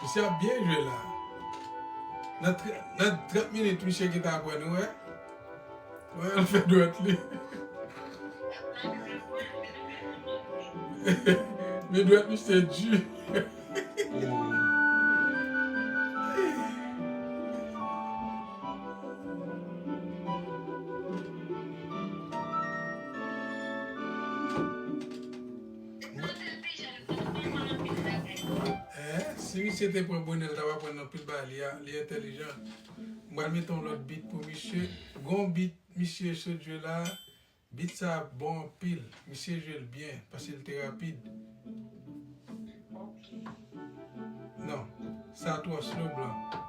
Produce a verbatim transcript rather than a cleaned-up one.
Misye ap byen jwe la. Nan tr- nan trant minit, misye gentan aprann, ou wè. Wè, l fè dwèt li. Men dwèt misye di. Eh, si misye te pran bonè, l t ap aprann anpil bagay. Li a- li entèlijan. M pral mete yon lòt bit pou misye. Gon bit misye sot jwe la. Bit sa bon anpil. Misye jwe l byen, paske l te rapid. Non, sa twò slow, blan.